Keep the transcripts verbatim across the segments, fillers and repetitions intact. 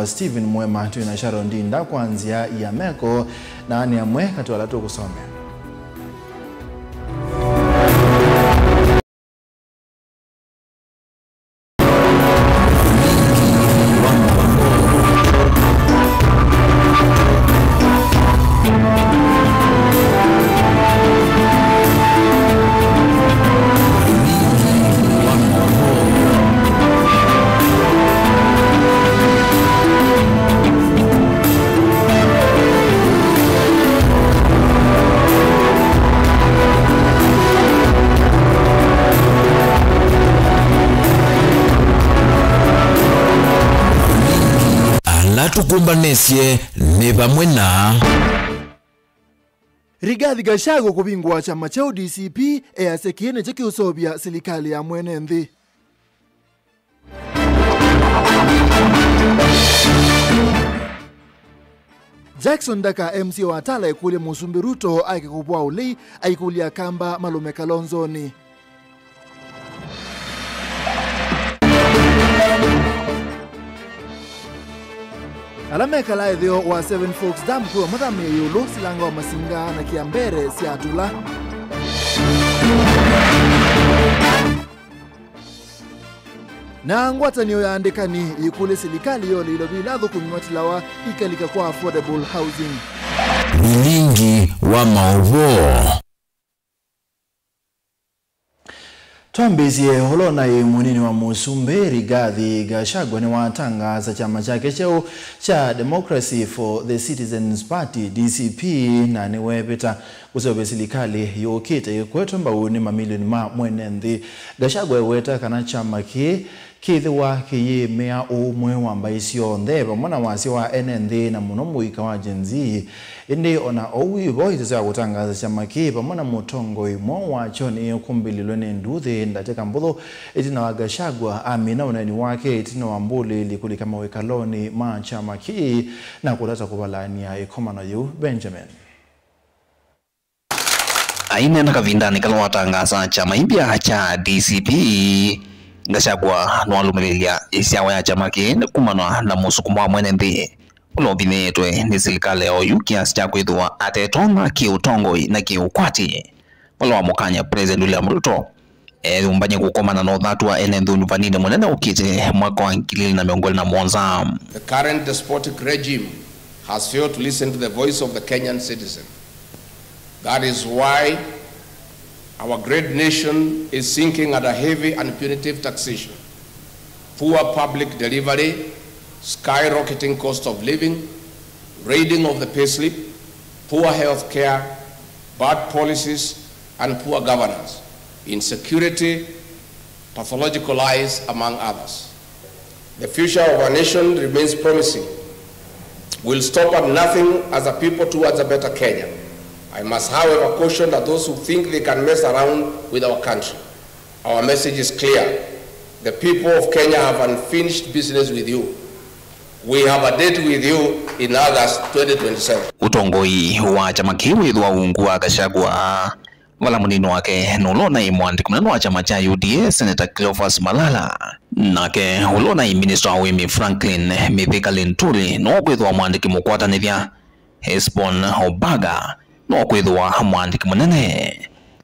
Stephen Mwema, twĩ na Sharon Ndinda kwa nzĩa ya meko, na nĩ amwe katĩ wa ala tũkũsomea. Ala tũkũmbanĩsye nĩ vamwe na Rigathi Gachagua kũvingũa kyama kyeũ D C P, easya kĩĩ nĩkyo kĩũseũvya silikalĩ ya mwene nthĩ. Jackson Ndaka, M C A wa Tala, ekũlya Mũsumbĩ Ruto aeke kũvũa ũlei, aikũlya Akamba malũme Kalonzoni. Ala mekalaa ĩtheo wa Seven Forks Dam kwĩwa mathamĩe ĩũlũ, silanga wa masinga na kĩa mbere sya atũla. Na ngwatanĩo ya andĩkani yĩkũlya silikalĩ yole ilovi ila athũkũmi matilawa ikalika kwa affordable housing. Vilingi wa maũvoo. Twambĩĩsye ũla ũnaĩ mũnini wa Mũsumbĩ Rigathi Gachagua nĩwatangaasa kyama kyake kyeũ kya Democracy for the Citizens Party, D C P, na nĩweevĩta kũseũvya silikalĩ yũkĩte ĩkwetwe mbau nĩ mamilioni ma mwene nthĩ. Gachagua eweta kana kyama kĩĩ kĩthĩwa kĩyĩĩmĩa ũũmwe wa mbaĩ syonthe vamwe na wasya wa ene nthĩ, na mũno mũika wa Gen Z. Ĩndĩ o na ũu wĩ vo, ĩtĩsyo ya kũtangaasa kyama kĩĩ vamwe na mũtongoi mwaũ wakyo nĩkũmbĩlĩlwe nĩ nduuthĩ ndatĩka mbũthũ ĩtina wa Gachagua amina ũneeni wake ĩtina wa mbũlĩĩli kũlika mawĩkalonĩ ma kyama kĩĩ na kũtata kũvalany'a ĩkomano yĩu. Benjamin. Aineena kavindanĩ kala watangaasa kyama imbya kya D C P, Gachagua nĩwalũmĩlĩlya ĩsyawa ya kyama kĩĩ nĩ kumana na mũsukumo wa mwene nthĩ ũla ũvinyĩĩtwe nĩ silikalĩ ya oyu kĩasi kya kwĩthĩwa atetonya kĩ-ũtongoi na kĩ-ũkwati, vala wamũkany'a President William Ruto eyũmbany'e kũkomana na ũthatu wa ene nthĩ ũnyuvaninĩ mũnene ũkĩte mwaka wa ngili ili na mĩongo ĩlĩ na mũonza. The current despotic regime has failed to listen to the voice of the Kenyan citizen. That is why our great nation is sinking under heavy and punitive taxation, poor public delivery, skyrocketing cost of living, raiding of the payslip, poor health care, bad policies, and poor governance, insecurity, pathological lies, among others. The future of our nation remains promising. We'll stop at nothing as a people towards a better Kenya. I must, however, caution that those who think they can mess around with our country. Our message is clear. The people of Kenya have unfinished business with you. We have a date with you in August twenty twenty-seven. Ũtongoi wa kyama kĩu wĩthĩwa ungu wa Gachagua, vala mũnini wake nũla ũnaĩ mũandĩki mũnene wa kyama kya U D A, Senator Cleophas Malala, nake ũla ũnaĩ minista wa ũĩmi Franklin Mithika Linturi nũkwĩthĩwa mũandĩki mũkwatanĩthya. Hesbon Obaga nũkwĩthĩwa mũandĩki mũnene.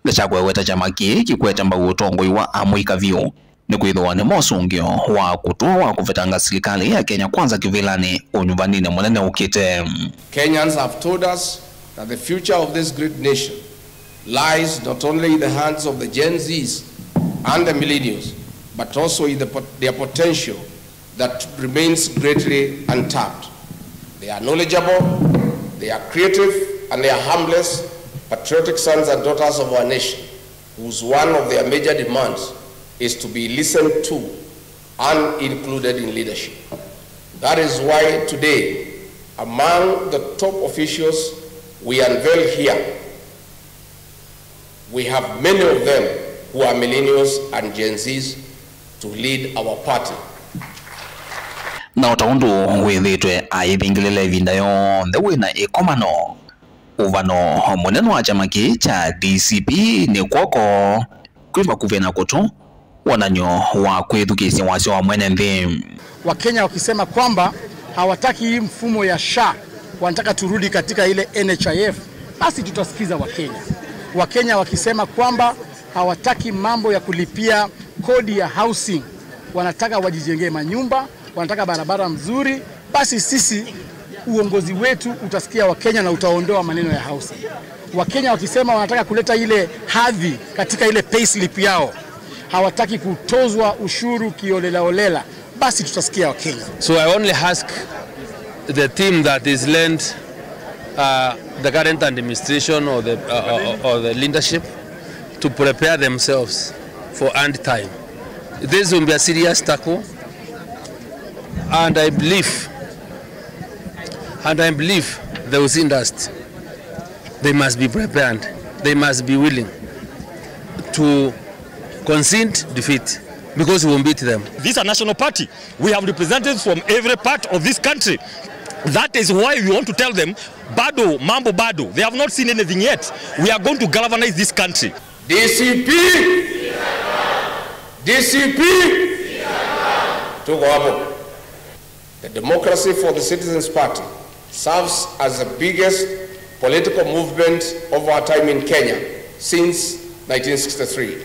Gachagua eweta kyama kĩĩ kĩkwete mbau ũtongoi wa amũika vyũ nĩkwĩthĩwa nĩmo ũsũngĩo wa kũtũa wa kũvetanga silikalĩ ya Kenya Kwanza kĩvĩlanĩ ũnyuvaninĩ mũnene ũkĩte. Kenyans have told us that the future of this great nation lies not only in the hands of the Gen Zs and the millennials, but also in the pot-, their potential that remains greatly untapped. They are knowledgeable, they are creative, and they are harmless, patriotic sons and daughters of our nation, whose one of their major demands is to be listened to and included in leadership. That is why today, among the top officials we unveil here, we have many of them who are millennials and Gen Zs to lead our party. Na o ta ũndũ wĩthĩĩtwe ayĩvingĩlĩla ĩvinda yonthe wĩ na ĩkomano, ũvano mũnene wa kyama kĩĩ kya D C P nĩ kw'oko kwĩ vakuvĩ na kũtũ wonany'o wa kwĩthukĩĩsya wasya wa mwene nthĩ. Wakenya wakisema kwamba Hawataki hii mfumo ya SHA, wanataka turudi katika ile NHIF. Basi tutasikiza Wakenya. Wakenya wakisema kwamba hawataki mambo ya kulipia kodi ya housing, wanataka wajijengee manyumba, wanataka barabara mzuri, basi sisi, uongozi wetu utasikia Wakenya na utaondoa maneno ya housing. Wakenya wakisema wanataka kuleta ile hadhi katika ile payslip yao, hawataki kutozwa ushuru kiolelaolela, basi tutasikia Wakenya. So I only ask the team that is lent, uh, the current administration or the, uh, or, or the leadership to prepare themselves for end time. This will be a serious tackle, and I believe, and I believe the Uzindas, they must be prepared. They must be willing to concede defeat because we will beat them. This is a national party. We have representatives from every part of this country. That is why we want to tell them, bado, mambo bado. They have not seen anything yet. We are going to galvanize this country. D C P! D C P! Tuko hapo. The Democracy for the Citizens Party serves as the biggest political movement of our time in Kenya since nineteen sixty-three.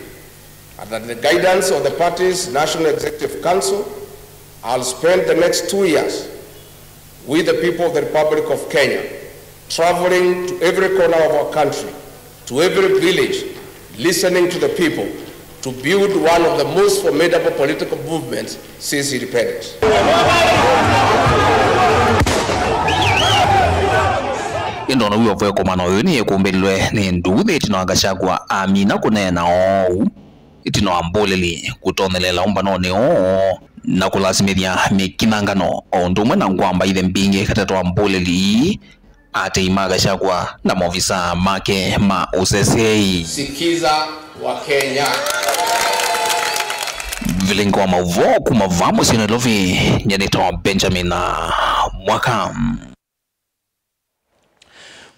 And under the guidance of the party's National Executive Council, I'll spend the next two years with the people of the Republic of Kenya, traveling to every corner of our country, to every village, listening to the people, to build one of the most formidable political movements since independence. Ĩndĩ ona wĩovoe kũmana ũyũ nĩyĩkũmbĩlilwe nĩ nduuthĩ ĩtina wa Gachagua amina kũneena ũu. Ĩtina wa mbũlĩli kũtonelela ũmbanonĩ ũũ na kũlasimĩthya mĩkinangano o ũndũ ũmwe na ngwamba ithe mbingĩ katĩ wa mbũlĩli ii, atei ma Gachagua na maovisaa make ma ũseseei. Sikiza wa Kenya. Vilingi wa maũvoo kuma vaa mũsyĩ Nairobi, nyanĩtawa Benjamin Mwaka.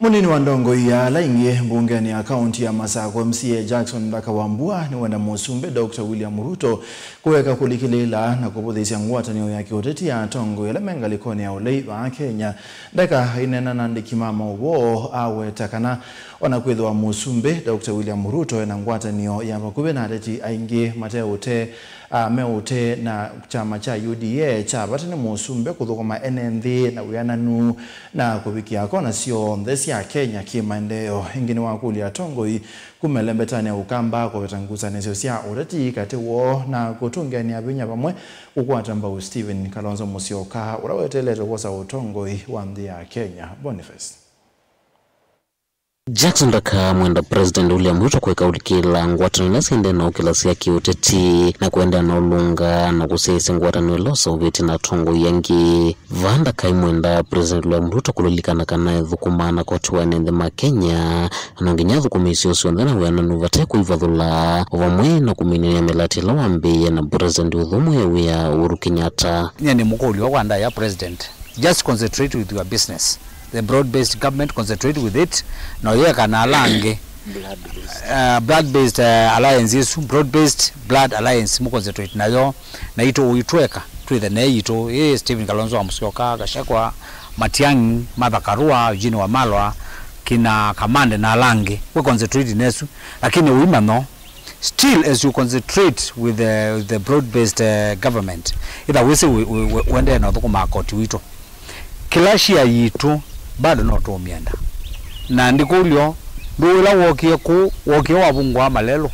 Mũnini wa ndongoi ya ala ingĩ mbungenĩ ya kaunti ya Masakũ, M C A Jackson Nthaka Wambua, nĩwenda Mũsumbĩ Doctor William Ruto kũeka kũlikĩlĩĩla na kũvũthĩĩsya ngwatanĩo ya kĩũteti ya atongoi ala me ngalĩkonĩ ya ũlei vaa Kenya. Nthaka aineena na andĩki ma maũvoo aweta kana ona kwĩthĩwa Mũsumbĩ Doctor William Ruto ena ngwatanĩo ya vakuvĩ na ateti aingĩ mate ũtee, a, me ũtee na kyama kya U D A, kya vata nĩ Mũsumbĩ kũthũkũma ene nthĩ na wĩananu na kũvikĩa kona syonthe sya Kenya kĩmaendeeo. Ĩngĩ nĩwakũlya atongoi kuma ĩlembetanĩ ya Ũkamba kũveta ngusanĩsyo sya ũteti katĩ woo na kũtũngĩanĩa vinya vamwe kũkwata mbau Stephen Kalonzo Musyoka, ũla weteelete kwosa ũtongoi wa nthĩ ya Kenya. Boniface. Jackson Nthaka amwenda President William Ruto kũeka ũlikĩla ngwatanĩo ila syendee na ũkĩlasya kĩũteti na kũendeea na ũlũnga na kũsyaĩĩsya ngwatanĩo ila ũseũvĩtye na atongoi angĩ. Vaa Nthaka aimwenda President William Ruto kũlilikana kana ethũkũmaa na koti wa ene nthĩ ma Kenya, na no nginya athũkũme isio syonthe na wĩananu vate kũivathũla, o vamwe na kũminĩĩa mĩlatĩ ĩla wambĩĩe na President ũthũmũe wĩa Uhuru Kenyatta. Nyie nĩ mũkũlyo wa ndaĩa President. Just concentrate with your business. The broad-based government, concentrate with it. Na ũyeka na ala angĩ. Blood-based. Uh, blood-based, uh, alliance ĩsu, broad-based blood alliance, mũ concentrate nayo. Na itũ ũitweka, twĩthe ne itũ. Ĩĩ, Stephen Kalonzo wa Musyoka, Gachagua, Matiang'i, Martha Karua, Eugene Wamalwa, kina Kamande na ala angĩ. We concentrate nesu. Lakini ũimano, still, as you concentrate with the, the broad-based, uh, government, ĩtha wĩsĩ wĩ-, wĩ-, wĩ-, ũendee na ũthũkũma koti witũ. Kĩla shia yitũ, bado no tũũmyenda. Na ndikũlyo, ndũũ ĩla wokie kũu, wokie wavungũa malelũ.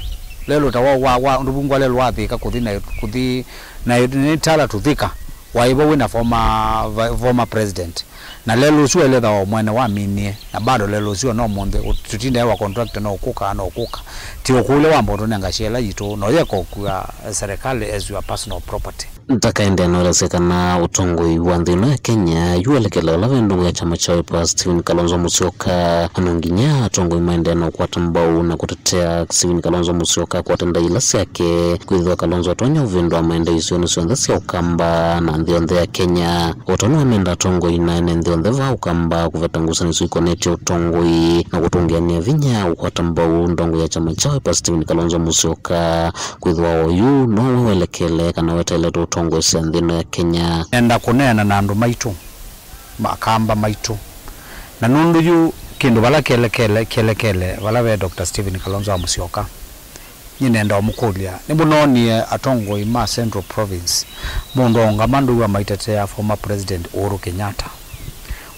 Lelũ ta wa, wa, wa, ndũvungũa lelũ wa Thika kũthi na, kũthi na, nĩ tala tũthika. Waĩvo wĩ na former, former president. Na lelũ ũsu waĩle ĩthawa o mwene waminie, na bado lelũ ũsu o na ũmũnthĩ, ũ-, tũtindae wa contract no ũkũka, no ũkũka. Ti ũkũlya wamba ũtũnenga syela yitũ, no yeka ũkua serikali as your personal property. Nthaka aendee na ũelesya kana ũtongoi wa nthĩ ĩno ya Kenya yu ũelekela ũla ve ndongo ya kyama kya Wiper Stephen Kalonzo Musyoka, na no nginya atongoi maendee na ũkwata mbau na kũtetea Stephen Kalonzo Musyoka akwate ndaĩa ila syake, kwĩthĩwa Kalonzo atonya ũvĩndũa maendeeo isionĩ syonthe sya Ũkamba na nthĩ yonthe ya Kenya. O ta ũu nĩwamenda atongoi na ene nthĩ yonthe va Ũkamba kũveta ngusanĩsyo ikonetye ũtongoi na kũtũngĩanĩa vinya kũkwata mbau ndongoi ya kyama kya Wiper Stephen Kalonzo Musyoka, kwĩthĩwa oyu nowe welekele kana weteeletwe ũtongoesya nthĩ ĩno ya Kenya. Nenda kũneena na andũ maitũ, Akamba maitũ, na nũndũ yu kĩndũ vala kelekele, kelekele vala ve Doctor Stephen Kalonzo wa Musyoka. Nyie nenda ũmũkũlya, nĩmũnoonie atongoi ma Central Province, mũndũ aũngama ndũw'a maitetea former President Uhuru Kenyatta?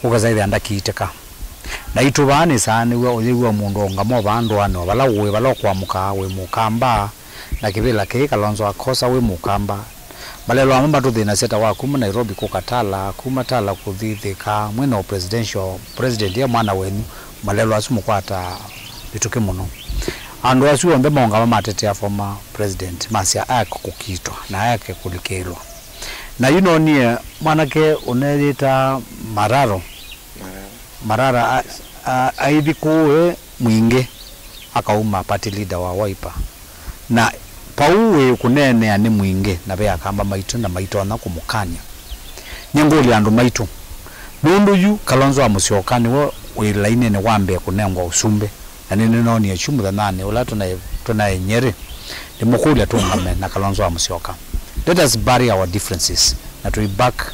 Ũkesa ĩthĩa ndakiitĩka. Naitũ vaa nĩsaanĩw'a ũyĩw'a mũndũ aũngama o vaa ndũanĩ, o vala ũĩ, vala ũkwamũkaa, wĩ Mũkamba, na kĩvĩla kĩĩ Kalonzo akosa wĩ Mũkamba. Malelwa amwe matũthĩnasya ta wa kuma Nairobi kũka Tala, kuma Tala kũthi Thika, mwĩ na presidential president e mwana wenyu, malelwa asu mũkwata mĩtũkĩ mũno. Andũ asu onthe maũngama matetea former president, masya ayake kũkitwa na ayake kũlikĩlwa. Na yu noonie mwanake ũneyĩta Mararo, Marara a- a- aithi kũũ e Mwingĩ, akauma party leader wa Wiper. Na pau wĩ kũneenea nĩ Mwingĩ na ve Akamba maitũ na maitonya kũmũkany'a. Nĩngũlya andũ maitũ, nũndũ yu Kalonzo wa Musyoka nĩwe wĩ laininĩ wa mbee kũnengwa ũsumbĩ, na nĩnĩnoonie kyu mũthenyanĩ ũla tũnaĩ- tũnaĩ Nyeri, nĩmũkũlya tũũngame na Kalonzo wa Musyoka. Let us bury our differences na tũi back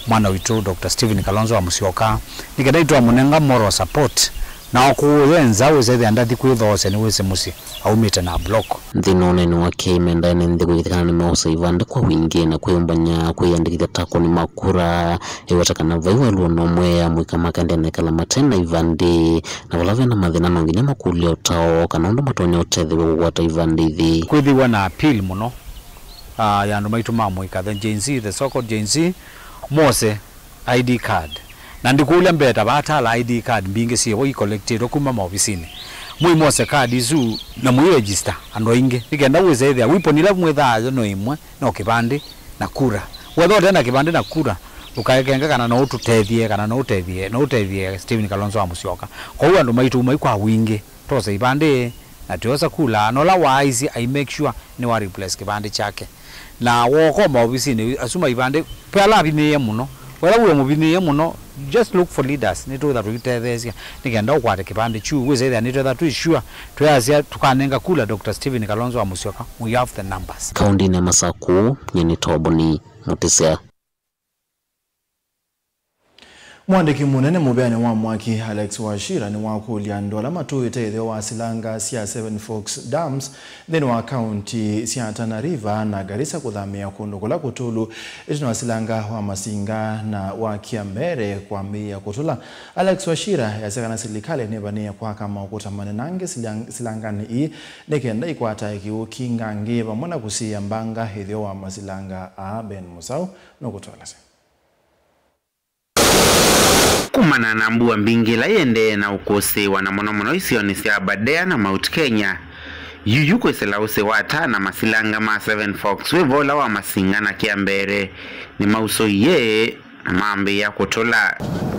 mwana witũ Doctor Stephen Kalonzo wa Musyoka, nĩ kenda itwamũnenga moral support, na ũkũũye nza wĩsethĩa ndathi kwĩthoosya nĩwĩsĩ mũsyĩ aumĩte na block. Nthĩnĩ wa ũneeni wake, mendaa ene nthĩ kũĩkĩĩthya kana nĩmeosa ivandĩ kwa wingĩ na kwĩyũmbany'a kwĩyĩandĩkĩthya takoni ma kura, ĩweta kana vai walũo na ũmwe amũika makaendeea na ĩkala mate na ivandĩ, na vala vena mathĩna no nginya makũlye ũtao kana ũndũ matonya ũtethew'a kũkwata ivandĩ ithi. Kwĩthĩwa na appeal mũno, ah, ya andũ maitũ ma mũika, the Gen Z, the so-called Gen Z, mose I D card. Na ndikũlya mbeta vatala I D card mbingĩ syĩvo ikolekitĩtwe kuma maovisinĩ. Mũimose card isu na mũiregister andũ aingĩ, nĩ kenda wĩse ĩthĩa weapon ila mwĩthaa yo no ĩmwe, no kĩvandĩ na kura. Wetha ũte na kĩvandĩ na kura, ndũkaekenga kana no ũtũtethye, kana no ũtethye, no ũtethye Stephen Kalonzo wa Musyoka. Kwoou andũ maitũ umai kwa wingĩ. Twosa ivandĩ, na twosa kula, na ũla waaisye ai make sure nĩwa replace kĩvandĩ kyake. Na wooka maovisinĩ asu ma ivandĩ, pe ala avinyĩĩe mũno. Wetha wĩ mũvinyĩĩe mũno, just look for leaders, nĩtwĩtha tũitetheesya nĩ kenda ũkwate kĩvandĩ kyu, wĩse ĩthĩa nĩtwĩtha twĩ sure, twĩasya tũkanenga kula Doctor Stephen Kalonzo wa Musyoka, we have the numbers. Kaũndĩnĩ ya Masakũ, nyie nĩ Toboni Mũtĩsya. Mũandĩki mũnene mũvĩanĩ wa mwaki Alex Wachira nĩwakũlya andũ ala matũĩte ĩtheo wa silanga sya Seven Forks Dams nthĩnĩ wa kaunti sya Tana River na Garissa kũthamĩĩa kũndũ kũla kũtũlu ĩtina wa silanga wa Masinga na wa Kiambere kwambĩĩa kũtũla. Alex Wachira easya kana silikalĩ nĩvanĩĩe kwaka maũkũta manene angĩ silang- silanganĩ ii nĩ kenda ikwata kĩw'ũ kingangĩ vamwe na kũsiĩĩa mbanga ĩtheo wa masilanga aa. Ben Musau nũkũtũelesya. Kumana na mbua mbingĩ ĩla yĩendee na ũkũsĩĩwa na mũno mũno isionĩ sya Aberdare na Mount Kenya, yuyu kwĩsĩla ũsĩ wa Tana, masilanga ma Seven Forks wĩ vo ũla wa Masinga na Kiambere nĩmausũie na mambĩĩa kũtũla.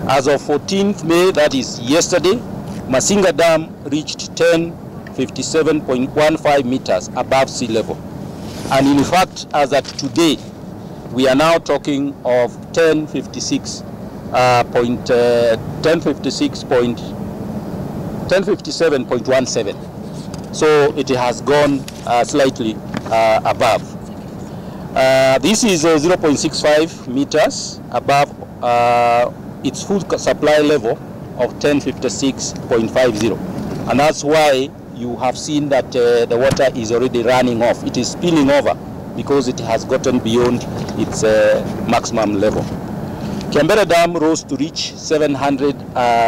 As of fourteenth May, that is yesterday, Masinga Dam reached ten fifty-seven point one five meters above sea level. And in fact, as at today, we are now talking of ten fifty-six, uh, point, uh, ten fifty-six point, ten fifty-seven point one seven. So it has gone, uh, slightly, uh, above. Uh, this is, uh, zero point six five meters above, uh, its full ca- supply level of ten fifty-six point five zero. And that's why you have seen that, uh, the water is already running off. It is spilling over because it has gotten beyond its, uh, maximum level. Kiambere Dam rose to reach seven hundred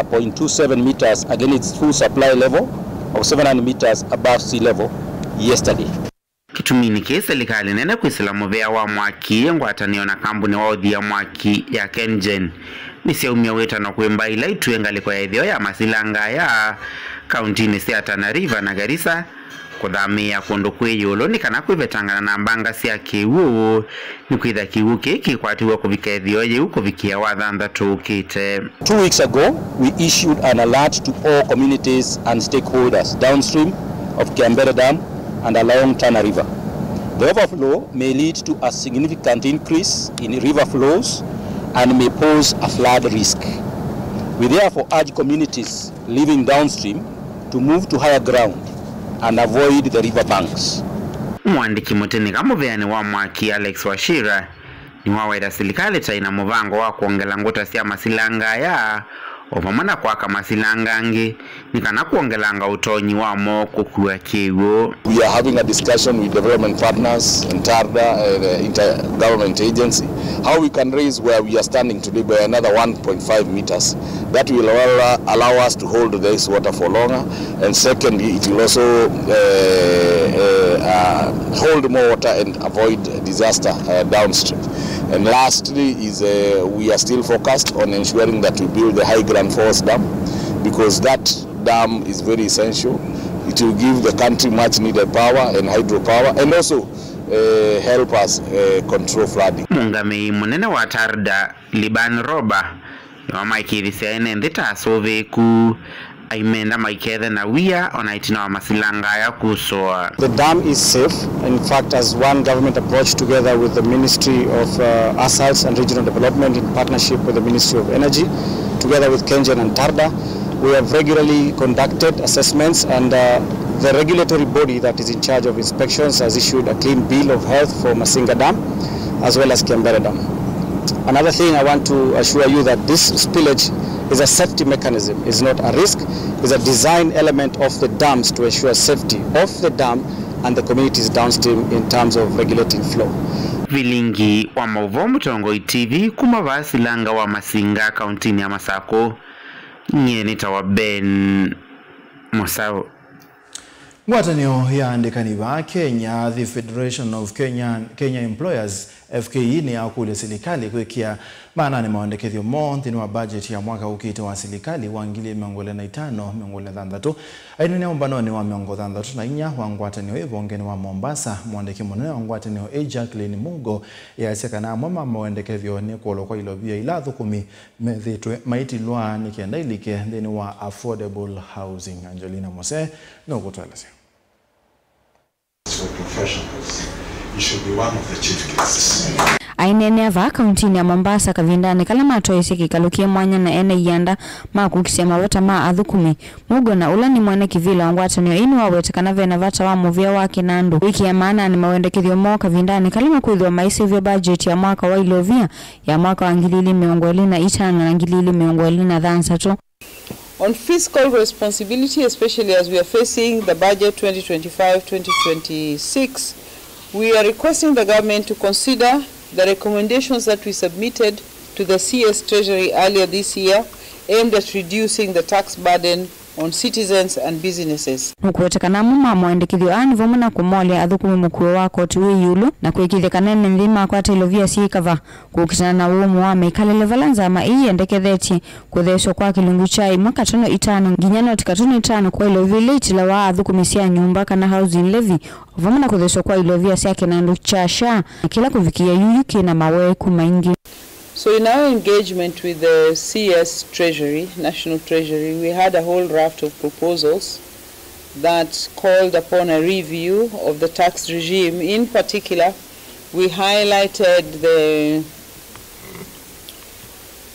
point two seven meters against its full supply level of seven hundred meters above sea level yesterday. Kĩtuminĩ kĩĩ, silikalĩ nene kwĩsĩla mũvĩa wa mwaki, ngwatanĩo na kambuni wa ũthia mwaki ya KenGen nĩsyaumya wĩtano kwĩ mbaĩ ila itwĩe ngalĩko ya ĩtheo ya masilanga aya kauntinĩ sya Tana River na Garissa kũthamĩĩa kũndũ kwĩ ĩũlũ nĩ kana kwĩvetangana na mbanga sya kĩw'ũ, nĩkwĩtha kĩw'ũ kĩĩ kĩkwatĩw'e kũvika ĩtheo yĩu kũvikĩa wathanthatũ ũkĩte. Two weeks ago, we issued an alert to all communities and stakeholders downstream of Kiambere Dam and along Tana River The overflow may lead to a significant increase in river flows and may pose a flood risk. We therefore urge communities living downstream to move to higher ground and avoid the river banks. Mũandĩki mũtĩnĩka mũvĩanĩ wa mwaki Alex Wachira nĩwawaĩta silikalĩ ta ĩna mũvango wa kwongela ngũta sya masilanga aya, o vamwe na kwaka masilanga angĩ, nĩ kana kwongelanga ũtonyi wamo kũkua kĩw'ũ. We are having a discussion with development partners and TARDA, uh, the intergovernment agency, how we can raise where we are standing today by another one point five meters. That will allow, allow us to hold this water for longer, and secondly, it will also, uh, uh, uh, hold more water and avoid disaster, uh, downstream. And lastly is, uh, we are still focused on ensuring that we build the High Grand Falls Dam, because that dam is very essential. It will give the country much needed power and hydropower, and also, uh, help us, uh, control flooding. Mũngamĩi mũnene wa TARDA, Liban Roba, nĩwamaĩkĩĩthisye ene nthĩ ta asũvĩĩku, aimenda maikethe na wia ona ĩtina wa masilanga aya kusũa. The dam is safe. In fact, as One Government approach together with the Ministry of, uh, Assaults and Regional Development in partnership with the Ministry of Energy, together with KenGen and TARDA, we have regularly conducted assessments, and, uh, the regulatory body that is in charge of inspections has issued a clean bill of health for Masinga Dam as well as Kiambere Dam. Another thing I want to assure you that this spillage is a safety mechanism, is not a risk, is a design element of the dams to ensure safety of the dam and the communities downstream in terms of regulating flow. Vilingi wa maũvoo Mũtongoi T V kuma vaa Silanga wa Masinga, kauntinĩ ya Masakũ, nyie nĩtawa Ben Mũsaũ. Ngwatanĩo ya andĩkani vaa Kenya, the Federation of Kenya, Kenya Employers, F K E, nĩyakũlya silikalĩ kwĩkĩa maananĩ maendekethyo moo nthĩnĩ wa budget ya mwaka ũkĩte wa silikalĩ wa ngili mĩongo ĩlĩ na itano, mĩongo ĩlĩ na thanthatũ. Aineenea ũmbanonĩ wa mĩongo thanthatũ na inya wa ngwatanĩo ĩĩ vongenĩ wa Mombasa, mũandĩki mũnene wa ngwatanĩo ĩĩ, Jacqueline Mugo, easya kana amwe ma maendekethyo nĩ kũolwa kwa ilovia ila athũkũmi methĩĩtwe maitilwa nĩ kenda ilike nthĩnĩ wa affordable housing. Angelina Mose nũkũtũelesya. For professionals, you should be one of the chief guests. Aineenea vaa kauntinĩ ya Mombasa kavindanĩ kala matwaĩĩsye kĩkalo kĩ mwanya na ene ianda ma kũkitĩa mavata ma athũkũmi, Mugo, na ũla nĩ mwene kĩvĩla wa ngwatanĩo ĩĩ, nĩwawete kana ve na vata wa mũvĩa wa kĩnandũ wĩkĩa maananĩ mawendekethyo moo kavindanĩ kala makwĩthĩwa maisĩvya mbajeti ya mwaka wa ilovia ya mwaka wa ngili ilĩ mĩongo ĩlĩ na itano na ngili ilĩ mĩongo ĩlĩ na thanthatũ. On fiscal responsibility, especially as we are facing the budget twenty twenty-five twenty twenty-six, we are requesting the government to consider the recommendations that we submitted to the C S Treasury earlier this year, aimed at reducing the tax burden on citizens and businesses. Nũkũweta kana amwe ma maendekethyo aa nĩ vamwe na kũmolya athũkũmi mũkuo wa koti wĩ ĩũlũ na kũĩkĩĩthya kana ene nthĩ makwata ilovia syĩ kava, kũkitana na ũũmũ wa mĩkalĩle vala nzama ĩĩ yendekethetye kũtheeswa kwa kĩlungu kya ĩmwe katono itano nginya noti katono itano kwa ilovia ila itilawa athũkũmi sya nyũmba kana housing levy, o vamwe na kũtheeswa kwa ilovia sya kĩnandũ kya SHA, na kĩla kũvikĩĩa yuyu kĩ na maweeku maingĩ. So in our engagement with the C S Treasury, National Treasury, we had a whole raft of proposals that called upon a review of the tax regime. In particular, we highlighted the,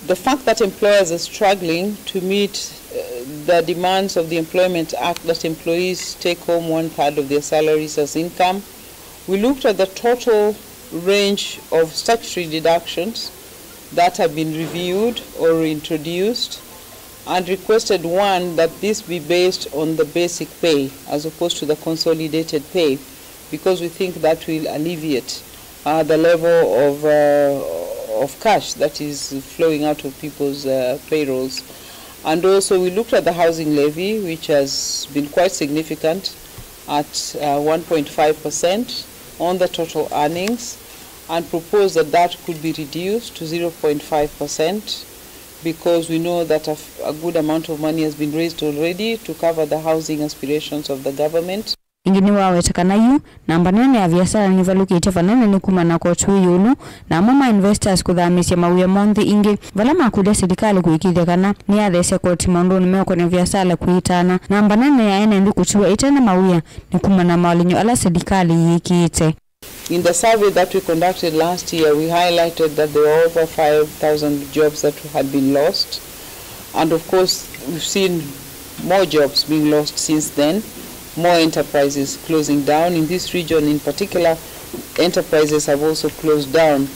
the fact that employers are struggling to meet, uh, the demands of the Employment Act, that employees take home one third of their salaries as income. We looked at the total range of statutory deductions that have been reviewed or reintroduced and requested, one, that this be based on the basic pay as opposed to the consolidated pay, because we think that will alleviate, uh, the level of, uh, of cash that is flowing out of people's, uh, payrolls. And also we looked at the housing levy, which has been quite significant at, uh, one point five percent on the total earnings, and proposed that that could be reduced to zero point five percent, because we know that a f-, a good amount of money has been raised already to cover the housing aspirations of the government. Ĩngĩ nĩwaweta kana yu namba nene ya viasala nĩvalũkĩte vanene nĩ kumana na koti wĩ ĩũlũ na amwe ma investors kũthamĩĩsya mawĩa moo nthĩ ingĩ, vala makũlya silikalĩ kũĩkĩĩthya kana nĩyatheesya koti maũndũnĩ meũkonĩa viasala kwĩtaana. Namba nene ya ene nthĩ kũtiwa ĩtena mawĩa nĩ kumana na maũlany'o ala silikalĩ yĩkĩĩte. In the survey that we conducted last year, we highlighted that there were over five thousand jobs that had been lost. And of course, we've seen more jobs being lost since then, more enterprises closing down. In this region in particular, enterprises have also closed down.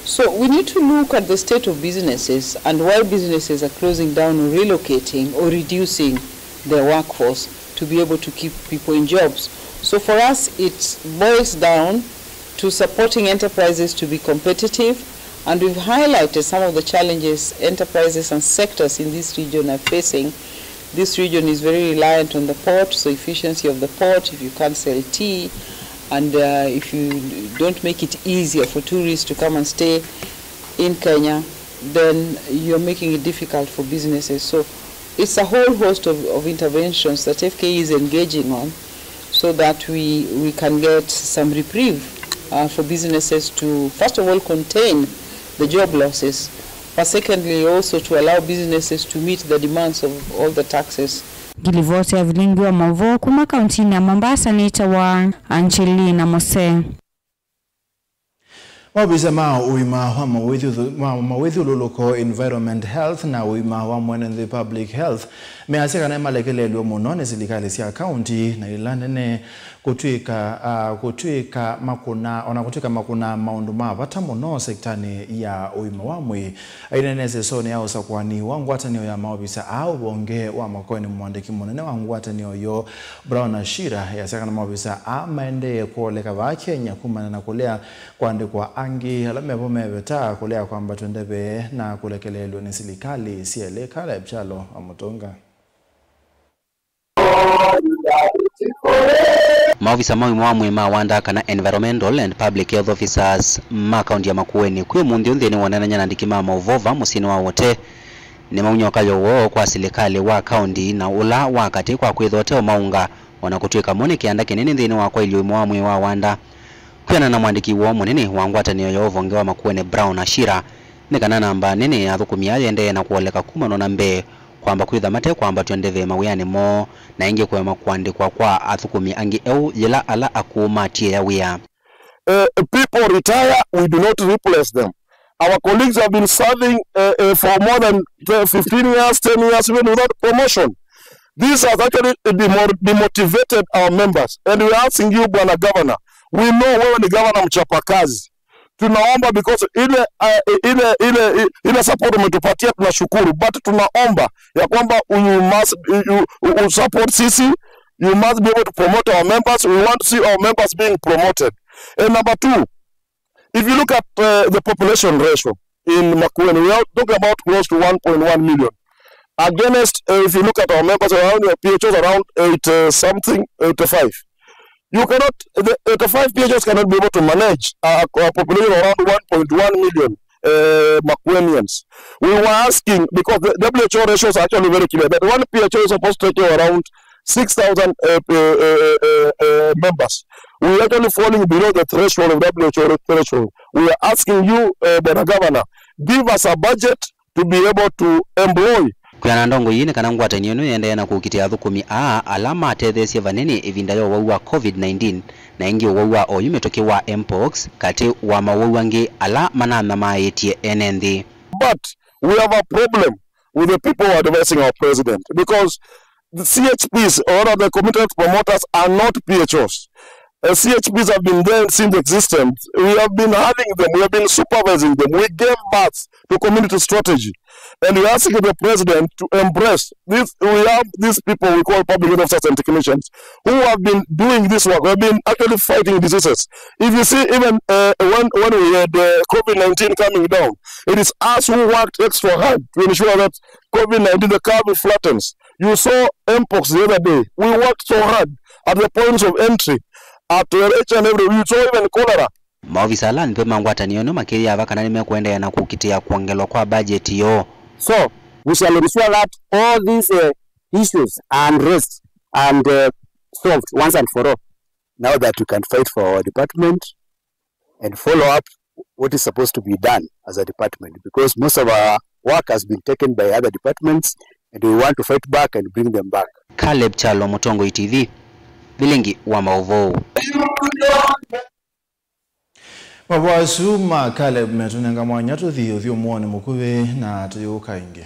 So we need to look at the state of businesses and why businesses are closing down or relocating or reducing their workforce to be able to keep people in jobs. So for us, it boils down to supporting enterprises to be competitive, and we've highlighted some of the challenges enterprises and sectors in this region are facing. This region is very reliant on the port, so efficiency of the port, if you can't sell tea, and uh, if you don't make it easier for tourists to come and stay in Kenya, then you're making it difficult for businesses. So it's a whole host of, of interventions that F K E is engaging on so that we, we can get some reprieve uh, for businesses to, first of all, contain the job losses, but secondly, also to allow businesses to meet the demands of all the taxes. Ngilivoti ya vilingi wa mauvoo kuma kauntinĩ ya Mombasa nĩtawa Angelina Mose. Maovisa ma ũima wa mawĩthyũthũ-, ma mawĩthyũlũlũko, Environment, Health, na ũima wa mwene nthĩ, Public Health, measya kana nĩmalekelelw'e mũno nĩ silikalĩ sya kaunti na ila nene kũtw'ĩka, ah, kũtw'ĩka makũna, ona kũtw'ĩka makũna maũndũ ma vata mũno sektanĩ ya ũima wa mwĩĩ. Aineena ĩsesonĩ ya ũsakũani wa ngwatanĩo ya maovisa aa ũvonge wa Makueni, mũandĩki mũnene wa ngwatanĩo yoo, Brown Ashira, easya kana maovisa aa maendee kwoleka vaa Kenya kumana na kũlea kũandĩkwa angĩ ala mevo meveta kũlea kwambatw'a ndeve na kũlekeleelw'a nĩ silikalĩ syelĩ. Caleb Kyalo wa Mũtũnga. Maovisa ma ũima wa mwĩĩ ma wanda kana Environmental and Public Health Officers ma kaunti ya Makueni kwĩ ũmũnthĩ nthĩnĩ wa ũneenany'a na andĩki ma maũvoo vaa mũsyĩnĩ wa Wote nĩmaumya ũkayũ woo kwa silikalĩ wa kaunti na ũla wa katĩ kwa kwĩthwa ũteo maũnga, o na kũtw'ĩka mo nĩ kĩanda kĩnene nthĩnĩ wa kwaĩlya ũima wa mwĩĩ wa wanda. Kwĩanana na mũandĩki woo mũnene wa ngwatanĩo ya ũvonge wa Makueni, Brown Ashira, nĩ kana namba nene ya athũkũmi aa yĩendee na kwoleka kuma nona mbee, kwamba kwĩtha mate kwambatw'a ndeve mawĩanĩ moo, na ĩngĩ kũema kũandĩkwa kwa athũkũmi angĩ eũ yĩla ala akũũ matiĩa wĩa. Uh, people retire, we do not replace them. Our colleagues have been serving uh, uh, for more than fifteen years, ten years, even without promotion. This has actually demo- demotivated our members. And we are asking you, Bwana Governor, we know wewe ni governor mchapakazi. Tunaomba because ile uh, ile ile ile support umetupatia tunashukuru, but tunaomba ya kwamba you must you, you support sisi, you must be able to promote our members. We want to see our members being promoted. And number two, if you look at uh, the population ratio in Makueni, we are talking about close to one point one million. Against, uh, if you look at our members around, uh, P H Os around eight uh, something, eighty-five. You cannot, the eighty-five P H Os cannot be able to manage a, a population of around one point one million uh, Makuenians. We were asking, because the W H O ratios are actually very clear, that one P H O is supposed to take care of around six thousand uh, uh, uh, uh, uh, members. We are actually falling below the threshold of W H O threshold. We are asking you, uh, Bwana Governor, give us a budget to be able to employ. Kwĩana na ndongo ii nĩ kana ngwatanĩo ĩno yĩendee na kũkitĩa athũkũmi aa ala matetheesye vanini ĩvinda ya ũwau wa COVID nineteen, na ĩngĩ ũwau wa oyu mĩtũkĩ wa mpox, katĩ wa mawau angĩ ala mananthamaĩĩtye ene nthĩ. But we have a problem with the people who are advising our president, because the C H Ps or the community health promoters are not P H Os. Uh, C H Ps have been there since existence. We have been having them, we have been supervising them. We gave birth to community strategy. And we ask the president to embrace this. We have these people we call public health officers and technicians who have been doing this work, who have been actually fighting diseases. If you see, even uh, when, when we had uh, COVID nineteen coming down, it is us who worked extra hard to ensure that COVID nineteen, the curve flattens. You saw mpox the other day. We worked so hard at the points of entry, at uh, H and every. You saw even cholera. Maovisa ala nthĩ ma ngwatanĩo ĩno makĩyĩava kana nĩmekũendeea na kũkitĩa kwongelwa kwa bajeti yoo. So, we shall ensure that all these uh, issues are addressed and uh, solved once and for all. Now that we can fight for our department and follow up what is supposed to be done as a department, because most of our work has been taken by other departments, and we want to fight back and bring them back. Caleb Kyalo, Mũtongoi T V, Vilingi wa Maũvoo. Mavoa asu ma Caleb metũnenga mwanya tũthi ũthyũmũonĩ mũkuvĩ na tũyũka ĩngĩ.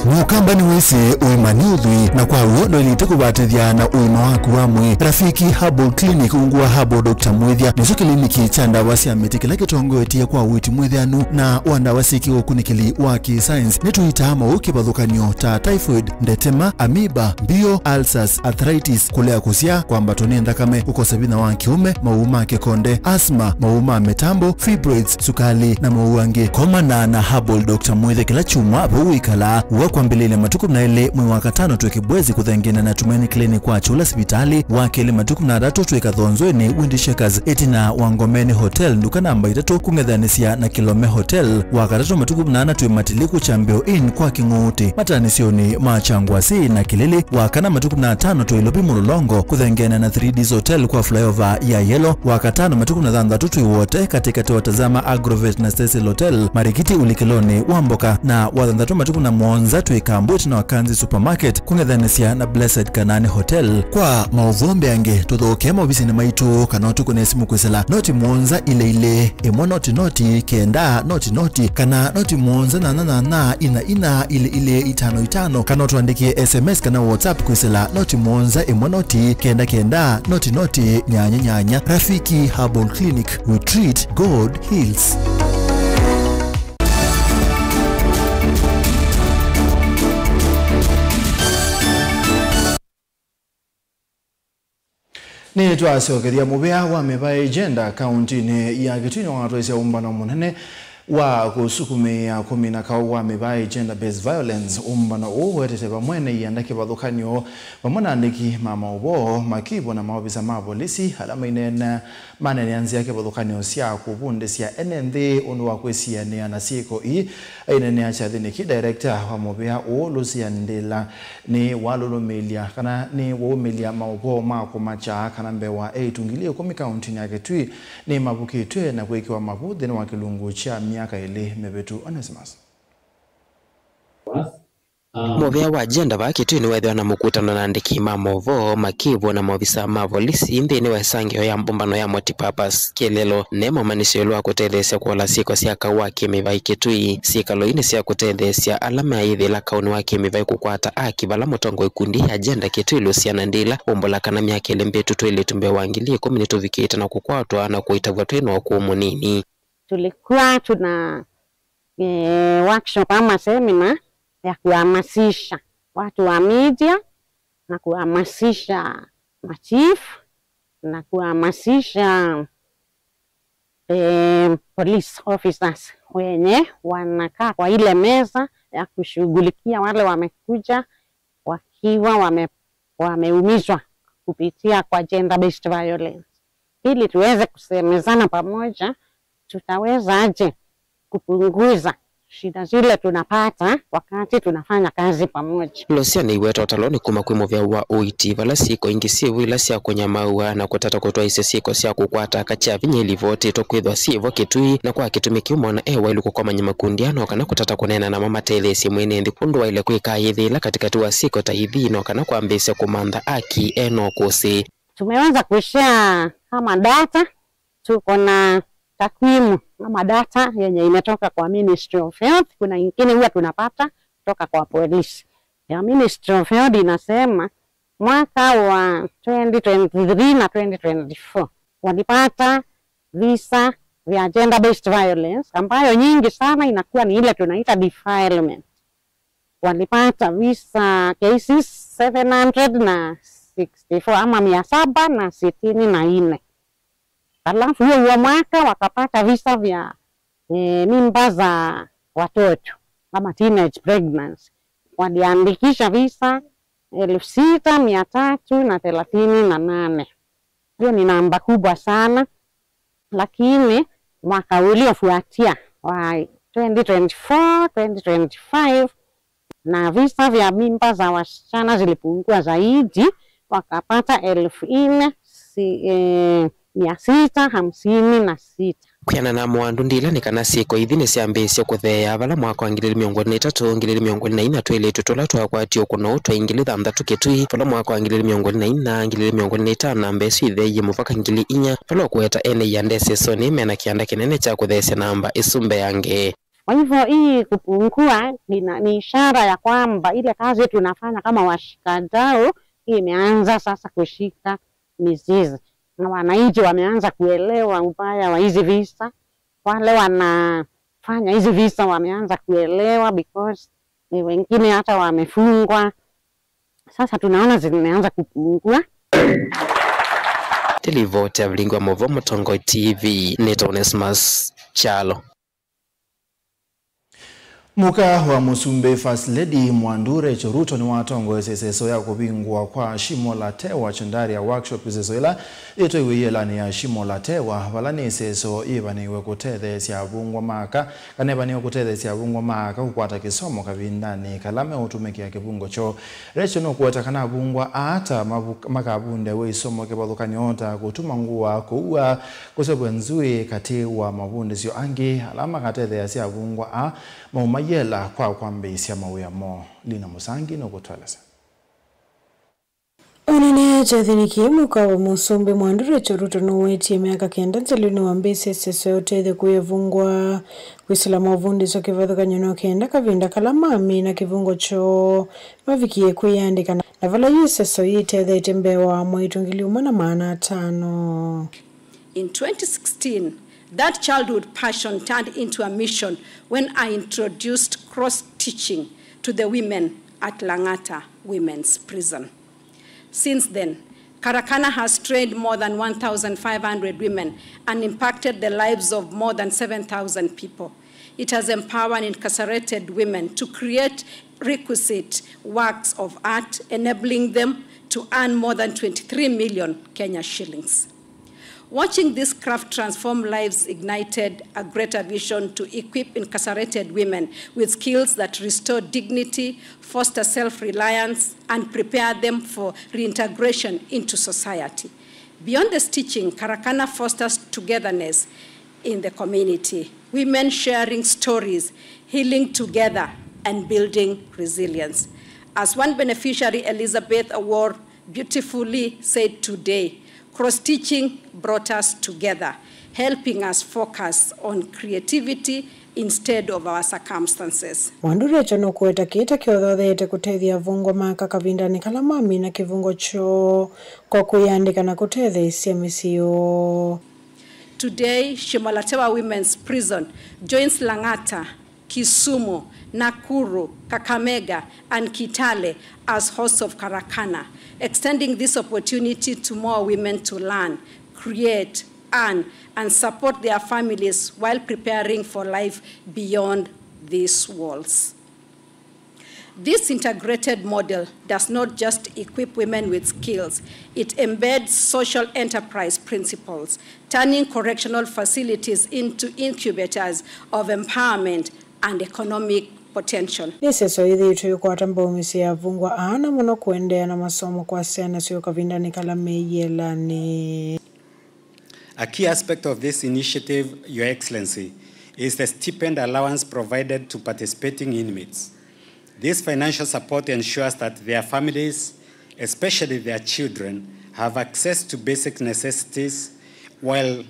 Mũkamba nĩwĩsĩ ũima nĩ ũthwii, na kwa w'o ndwaĩlĩte kũvatĩthya na ũima waku wa mwĩĩ. Rafiki Herbal Clinic, ungu wa Herbal Doctor Mwĩthya, nĩkyo kĩliniki kya ndawa sya mĩtĩ kĩla kĩtongoetye kwa ũiiti mwĩthĩanu na wa ndawa syĩ kĩũkunĩkĩli wa kĩ-science. Nĩtũitaa maũũ kĩvathũkany'o ta typhoid, ndetema, amoeba, mbio, ulcers, arthritis, kũlea kũsyaa, kwambatwa nĩ nthakame, kũkosa vinya wa kĩũme, maũũ ma kĩkonde, asthma, maũũ ma mĩtambo, fibroids, sukali, na maũũ angĩ. Komana na Herbal Doctor Mwĩthya kĩla kyumwa vau wĩkalaa. Wa kwambĩlĩlya matukũ mĩongo ĩlĩ mwei wa katano twĩ Kĩbwezi kũthengeana na Tumaini Clinic kwa Chula sivitalĩ. Wa kelĩ matukũ mĩongo ĩtatũ twĩ Kathonzweni Wind Shakers ĩtina wa Ngomeni Hotel, nduka namba itatũ kũng'ethanĩsya na Kilome Hotel. Wa katatũ matukũ mĩongo ĩna twĩ Matiliku Chambio Inn kwa Kĩng'ũũtĩ, matanĩsyonĩ ma Kyangwasi na Kĩlĩlĩ. Wa kana matukũ mĩongo ĩtano twĩ Ilovi Mũlolongo kũthengeana na Three Ds Hotel kwa flyover ya Yellow. Wa katano matukũ mĩongo ĩtano twĩ Wote katĩkatĩ wa Tazama Agrovet na Cecil Hotel, Marikiti ũlikĩlonĩ wa mboka. Na wa thanthatũ matukũ mĩongo mũonza twĩ Kambu ĩtina wa Kanzi Supermarket kũng'ethanĩsya na Blessed Kanani Hotel. Kwa maũvoo mbeange, tũthokee maovisinĩ maitũ kana ũtũkũne simũ kwĩsĩla noti mũonza ilĩ ilĩ ĩmwe noti noti kenda noti noti, kana noti mũonza nyanya nyanya ina ina ilĩ ilĩ itano itano, kana ũtũandĩkĩe S M S kana WhatsApp kwĩsĩla noti mũonza ĩmwe noti kenda kenda noti noti nyanya nyanya. Rafiki Herbal Clinic, we treat, God heals. Nĩtwasyokethya mũvĩa wa mĩvaĩ Gender kaũntĩnĩ ya Kitui nĩwatwaisye ũmbano mũnene wa kũsukumĩĩa kũmina kaũ wa mĩvaĩ, gender based violence. Ũmbano ũũ wetete vamwe nĩ ianda kĩvathũkany'o vamwe na andĩki ma maũvoo, makivũ na maovisa ma volisi ala maineena maneenea nzĩa kĩvathũkany'o sya kũvundĩsya ene nthĩ ũndũ wa kwĩsianĩa na syĩko ii. Aineenea kyathĩnĩ kĩ, director wa mũvĩa ũũ Lucia Ndĩla nĩwalũlũmĩĩlya kana nĩwaumĩlya maũvoo ma kũmakya kana mbee wa eĩtu ngili ĩkũmi kaũntĩnĩ ya Kitui nĩmavukĩtw'e na kwĩkĩwa mavu nthĩnĩ wa kĩlungu kya myaka ĩlĩ mĩvĩtu. Onesimus. Mũvĩa wa Gender vaa Kitui nĩweethĩwa na mũkutano na andĩki ma maũvoo, makivũ na maovisa ma volisi nthĩnĩ wa ĩsangĩo ya mbũmbano ya Multipurpose Kĩlĩlo. Ne momanyĩsyo ĩũlũ wa kũtetheesya kũola syĩko sya kaũ wa kĩmĩvaĩ Kitui. Syĩkalo ii nĩ sya kũtetheesya ala mayĩthĩĩla kaũnĩ wa kĩmĩvaĩ kũkwata aki vala mũtongoi ikundi ya Gender Kitui Luciana Ndila ũmbũla kana myaka ĩlĩ mbĩtu twĩlĩtu mbee wa ngili ĩkũmi nĩtũvikĩte na kũkwatwa na kũitavw'a twĩ na ũkũũ mũnini. Tulikuwa tuna eh, workshop ama seminar ya kuhamasisha watu wa media na kuhamasisha machief na kuhamasisha eh, police officers wenye wanakaa kwa ile meza ya kushughulikia wale wamekuja wakiwa wame, wameumizwa kupitia kwa gender based violence, ili tuweze kusemezana pamoja tutaweza aje kupunguza shida zile tunapata wakati tunafanya kazi pamoja. Lucia nĩiweta ũtalo nĩ kuma kwĩ mũvĩa wa ũiiti vala syĩko ingĩ syĩvo ila sya kũnyamaũa na kũtata kũtwaĩĩsya syĩko sya kũkwata aka kya vinya ilivotĩtwe kwĩthwa syĩvo Kitui, na kwa kĩtumi kĩu mwana e waĩlu kũkomany'a makundi aa no kana kũtata kũneena namo matetheesye mwene nthĩ ũndũ waĩle kwĩka ayĩthĩĩla katĩkatĩ wa syĩko ta ithi no kana kwambĩĩsya kũmantha aki e na ũkũsĩ. Tumeweza kushare kama data, tuko na takwimu ama data yenye imetoka kwa Ministry of Health. Kuna ingine huwa tunapata kutoka kwa polisi. Ya Ministry of Health inasema mwaka wa twenty twenty-three na twenty twenty-four walipata visa vya gender based violence, ambayo nyingi sana inakuwa ni ile tunaita defilement. Walipata visa cases seven hundred na sixty-four ama mia saba na sitini na nne. Alafu hiyo huo mwaka wakapata visa vya eh, mimba za watoto ama teenage pregnancy. Waliandikisha visa elfu sita mia tatu na thelathini na nane. Hiyo ni namba kubwa sana, lakini mwaka uliofuatia wa twenty twenty-four, twenty twenty-five, na visa vya mimba za wasichana zilipungua zaidi, wakapata elfu nne si, eh, mia sita hamsini na sita. Kwĩanana na Mwandu, ndila nĩ kana syĩko ithi nĩsyambĩĩsye kũtheea, vala mwaka wa ngili ili mĩongo ĩlĩ na itatũ, ngili ili mĩongo ĩlĩ na inya twĩlĩtu tũla twakwatie ũkũno ũũ twaĩ ngili thanthatũ kĩtui, vala mwaka wa ngili ili mĩongo ĩlĩ na inya, ngili ili mĩongo ĩlĩ na itano namba ĩsu itheeie mũvaka ngili inya, vala ũkũweta ene ianda ĩsesonĩ mena kĩanda kĩnene kya kũtheesya namba ĩsu mbeange. Kwa hivyo hii kupungua ina, ni ishara ya kwamba ile kazi tunafanya kama washikadau hii imeanza sasa kushika mizizi, na wananchi wameanza kuelewa ubaya wa hizi visa. Wale wanafanya hizi visa wameanza kuelewa because eh, wengine hata wamefungwa. Sasa tunaona zimeanza kupungua. Nĩ livoti ya Vilingi wa Mauvoo, Mũtongoi T V, nĩtawa Onesmus Kyalo. Mũka wa Mũsumbĩ, First Lady Mwandu Rachel Ruto, nĩwatongoesye ĩseso ya kũvingũa kwa Shimo la Tewa Chandaria Workshop, ĩseso ĩla yĩtwaiwe ĩelanĩ ya Shimo la Tewa, vala nĩ ĩseso yĩvanĩiwe kũtetheesya avungwa ma aka, kana ĩvanĩiwe kũtetheesya avungwa ma aka kũkwata kĩsomo kavindanĩ kala meũtũmĩkĩa kĩvungo kyoo. Rachel nũkũweta kana avungwa aa ta mavu-, makavundĩaw'a isomo kĩvathũkany'o ta kũtuma ngũa, kũua, kũseũvya nzw'ĩĩ, katĩ wa mavundĩsyo angĩ ala makatetheeasya avungwa aa maũmayĩela kwa kwambĩĩsya mawĩa moo. Lina Mũsangi nũkũtũelesya. Ũneenea kyathĩnĩ kĩĩ, mũka wa Mũsumbĩ Mwandu Rachel Ruto nũwetie myaka kenda nzelu nĩwambĩĩsye ĩseso ya ũtethyo kwĩ avungwa kwĩsĩla mavundĩsyo kĩvathũkany'o nĩ kenda kavinda kala mamina kĩvungo kyoo mavikie kwĩyandĩka, na vala yu ĩseso yĩtetheetye mbee wa amwaitũ ngili ũmwe na maana atano. In twenty sixteen, that childhood passion turned into a mission when I introduced cross teaching to the women at Lang'ata Women's Prison. Since then, Karakana has trained more than one thousand five hundred women and impacted the lives of more than seven thousand people. It has empowered incarcerated women to create requisite works of art, enabling them to earn more than twenty-three million Kenya shillings. Watching this craft transform lives ignited a greater vision to equip incarcerated women with skills that restore dignity, foster self-reliance, and prepare them for reintegration into society. Beyond the teaching, Karakana fosters togetherness in the community, women sharing stories, healing together, and building resilience. As one beneficiary, Elizabeth Awor, beautifully said today, cross-teaching brought us together, helping us focus on creativity instead of our circumstances. Mwandu Rachel nũkũweta kĩĩ ta kĩothootheete kũtethya avungwa ma aka kavindanĩ kala mamina kĩvungo kyoo kwa kwĩyandĩka na kũtetheesya mĩsyĩ yoo. Today, Shimo la Tewa Women's Prison joins Lang'ata, Kisumu, Nakuru, Kakamega, and Kitale as hosts of Karakana, extending this opportunity to more women to learn, create, earn, and support their families while preparing for life beyond these walls. This integrated model does not just equip women with skills, it embeds social enterprise principles, turning correctional facilities into incubators of empowerment and economic potential. Nĩ ĩseso yĩthĩĩtwe yĩkwata mbau mĩsyĩ ya avungwa aa, na mũno kũendeea na masomo kwa syana syoo kavindanĩ kala me ĩelanĩ. A key aspect of this initiative, Your Excellency, is the stipend allowance provided to participating inmates. This financial support ensures that their families, especially their children, have access to basic necessities while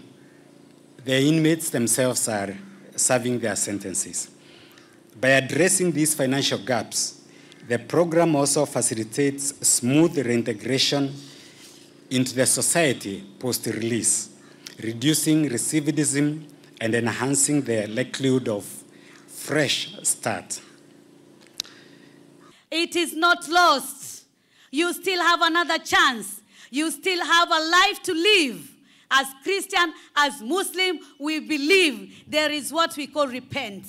the inmates themselves are serving their sentences. By addressing these financial gaps, the program also facilitates smooth reintegration into the society post-release, reducing recidivism and enhancing the likelihood of fresh start. It is not lost. You still have another chance. You still have a life to live. As Christian, as Muslim, we believe there is what we call repent.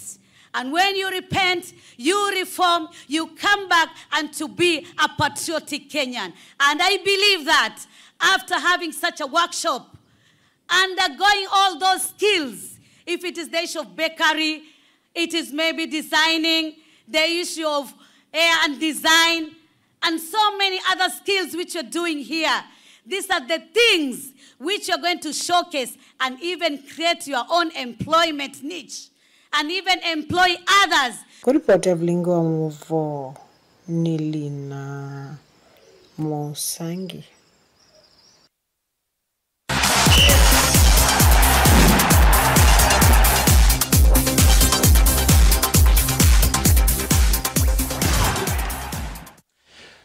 And when you repent, you reform, you come back and to be a patriotic Kenyan. And I believe that after having such a workshop, undergoing all those skills, if it is the issue of bakery, it is maybe designing, the issue of hair and design, and so many other skills which you're doing here, These are the things which you're going to showcase and even create your own employment niche and even employ others. Kũripoti ya vilingi wa mũvoo nĩ Lina Mũsangi.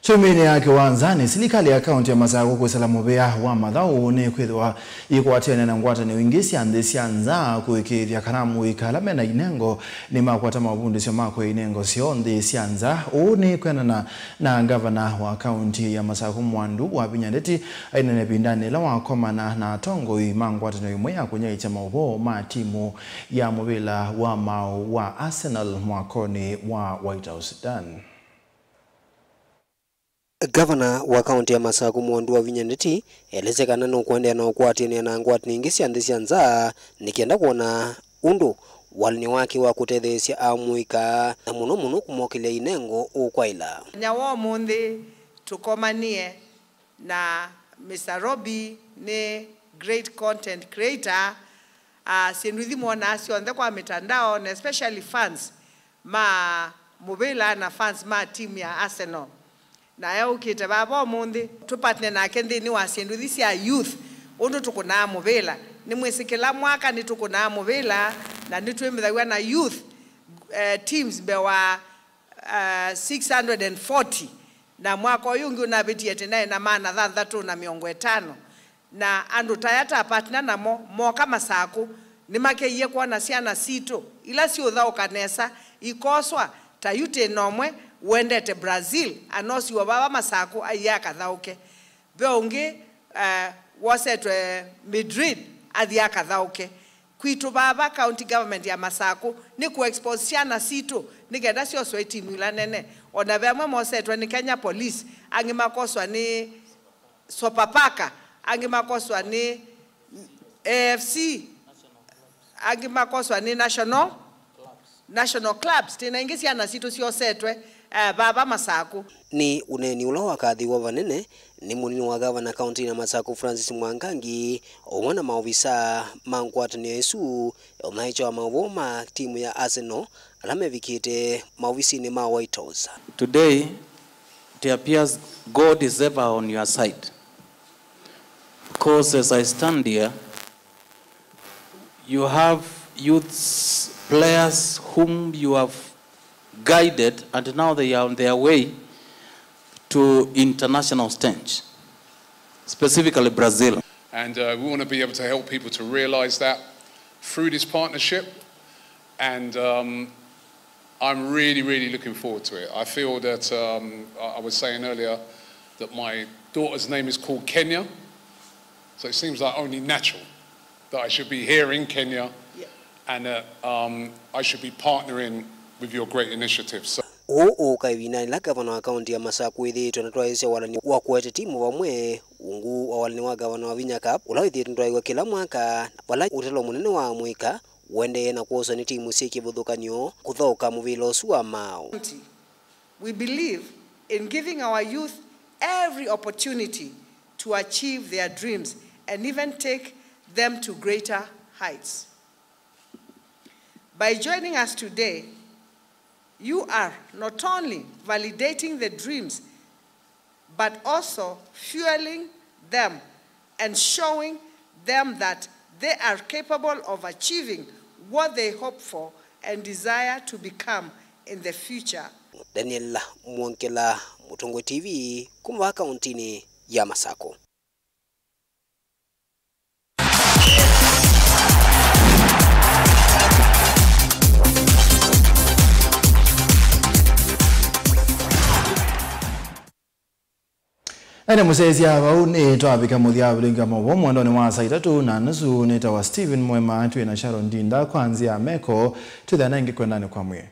Kyumĩnĩ ya kĩwanzanĩ, silikalĩ ya kaunti ya Masakũ kwĩsĩla mũvĩa wa mathaũ nĩ kwĩthĩwa yĩkwatĩanĩa na ngwatanĩo ingĩ sya nthĩ sya nza kũĩkĩĩthya kana amũika ala mena inengo nĩmakwata mavundĩsyo ma kũya inengo syoo nthĩ sya nza. Ũu nĩ kwendana na ngavana wa kaunti ya Masakũ Mwandu Wavinya Ndeti ainene ĩvindanĩ ĩla wakomana na atongoi ma ngwatanĩo ĩmwe ya kũnyaĩĩkya maũvoo ma timũ ya mũvĩla wa maaũ wa Arsenal mwakonĩ wa White House. Dan. Gavana wa kaunti ya Masakũ Mwandu Wavinya Ndeti elesya kana nũkũendeea na ũkwatĩanĩa na ngwatanĩo ingĩ sya nthĩ sya nza nĩ kenda kwona ũndũ walani wake wa kũtetheesya amũika na mũno mũno kũmokĩlya inengo ũkwaĩla. Mũthenya wa ũmũnthĩ tũkomanie na Mister Robbie nĩ great content creator. Ah, syĩndũ ithi mwonaa syonthe kwa mitandao, na especially fans ma mũvĩla na fans ma team ya Arsenal. Na eũkĩte vava ũmũnthĩ, tũpartner nake nthĩnĩ wa syĩndũ ithi sya youth, ũndũ tũkũnaa mũvĩla. Nĩmwĩsĩ kĩla mwaka nĩtũkũnaa mũvĩla, na nĩtwĩmĩthaw'a na youth, eh, teams mbee wa uh, six hundred and forty, na mwaka ũyũ ũngĩ ũnavĩtie tĩnaĩ na maana thanthatũ na mĩongo ĩtano. Na andũ ta aya ta partner namo mooka Masakũ, nĩmakeie kwona syana sitũ ila siũthaũka nesa ikoswa. Ta yu twĩ na ũmwe ũendete Brazil, anosiwa vava Masakũ aiye akathaũke. Ve ũngĩ, eh, wosetwe Madrid athi akathaũke. Kwitũ vava county government ya Masakũ nĩ kũ expose syana sitũ nĩ kenda syoswe itimu ila nene. O na ve amwe mosetwe nĩ Kenya Police, angĩ makoswa nĩ Sopapaka, angĩ makoswa nĩ A F C, angĩ makoswa nĩ National, National Clubs. Twĩ na ingĩ syana sitũ syosetwe, eh, vava Masakũ. Nĩ ũneeni ũla wakathĩĩwa vanene nĩ mũnini wa gavana kaũntĩnĩ ya Masakũ Francis Mwangangi, o ũmwe na maovisaa ma ngwatanĩo ĩsu ya ũnyaĩĩkya wa maũvoo ma timu ya Arsenal ala mevikĩte maovisinĩ ma White House. Today, it appears God is ever on your side. 'Cause as I stand here, you have youths, players whom you have guided, and now they are on their way to international stage, specifically Brazil. And, uh, we wanna be able to help people to realize that through this partnership. And, um, I'm really, really looking forward to it. I feel that, um, I, I was saying earlier that my daughter's name is called Kenya, so it seems like only natural that I should be here in Kenya, yeah, and that, um, I should be partnering with your great initiative. So Ũũ ũũka ĩvindanĩ yĩla gavana wa kaũntĩ ya Masakũ wĩthĩĩtwe anatwaĩĩsya walani wa kũete timu vamwe ungu wa walani wa gavana wa Vinya Cup, ũla wĩthĩĩtwe ũtwaĩwa kĩla mwaka, vala ũtalo mũnene wa amũika ũendee na kwoswa nĩ timu syĩ kĩvathũkany'o kũthaũka mũvĩla ũsu wa maaũ. We believe in giving our youth every opportunity to achieve their dreams and even take them to greater heights. By joining us today, you are not only validating the dreams but also fueling them and showing them that they are capable of achieving what they hope for and desire to become in the future. Daniel Mwongela, Mũtongoi T V, kuma kaũntĩnĩ ya Masakũ. Na nĩ mũsyaĩĩsya vau nĩ twavika mũthya wa vilingi wa maũvoo mwendonĩ wa saa itatũ na nusu. Nĩtawa Stephen Mwema, twĩ na Sharon Ndinda kwa nzĩa ya meko. Twĩthĩana ĩngĩ kwendanĩ kwa mwĩĩ.